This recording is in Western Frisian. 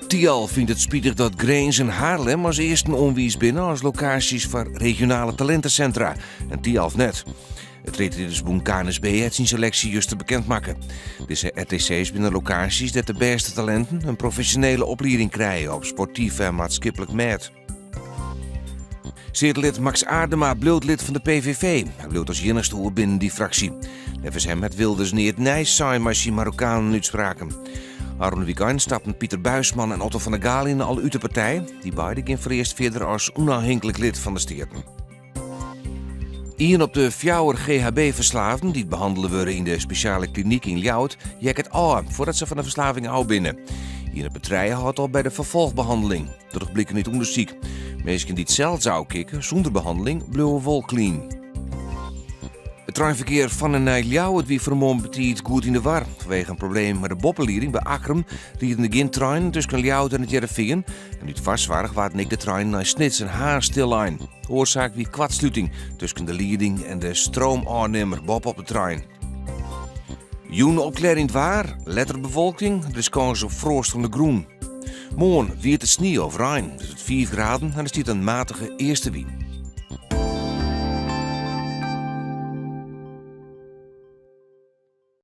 Thialf fynt it spitich dat Grins en Haarlem as earsten oanwiisd binne as lokaasjes foar regionale talintesintra en Thialf net. It reedridersbûn KNSB hat syn seleksje juster bekend makke. Dizze RTC's binne lokaasjes dêr't de bêste talinten in profesjonele oplieding krije op sportyf en maatskiplik mêd. Steatelid Max Aardema bliuwt lid fan de PVV. Hy bliuwt as iennichste oer binnen dy fraksje. Neffens him hat Wilders neat nijs sein mei syn Marokkanen-útspraken. Ôfrûne wykein stapten Pieter Buisman en Otto van der Galiën al út de partij. Dy beide gean foarearst fierder as ûnôfhinklik lid fan de Steaten. Ien op de fjouwer GHB-ferslaafden dy't behannele wurde yn de spesjale klinyk yn Ljouwert heakket ôf foardat se fan de ferslaving ôf binne. Ien op de trije hâldt op by de ferfolchbehanneling. Dat docht bliken út ûndersyk. Minsken dy't sels ôfkicke sûnder behanneling bliuwe wol clean. It treinferkear fan en nei Ljouwert wie fan 'e moarn betiid goed yn de war. Fanwege in probleem mei de boppelieding by Akkrum rieden der gjin treinen tusken Ljouwert en It Hearrenfean. En út foarsoarch waarden ek de treinen nei Snits en Harns stillein. Oarsaak wie koartsluting tusken de lieding en de stroomôfnimmer boppe op de trein. Jûn opklearjend waar, letter bewolking, der is kâns op froast oan de grûn. Moarn wiete snie of rein, it wurdt 5 graden en der stiet in matige eastewyn.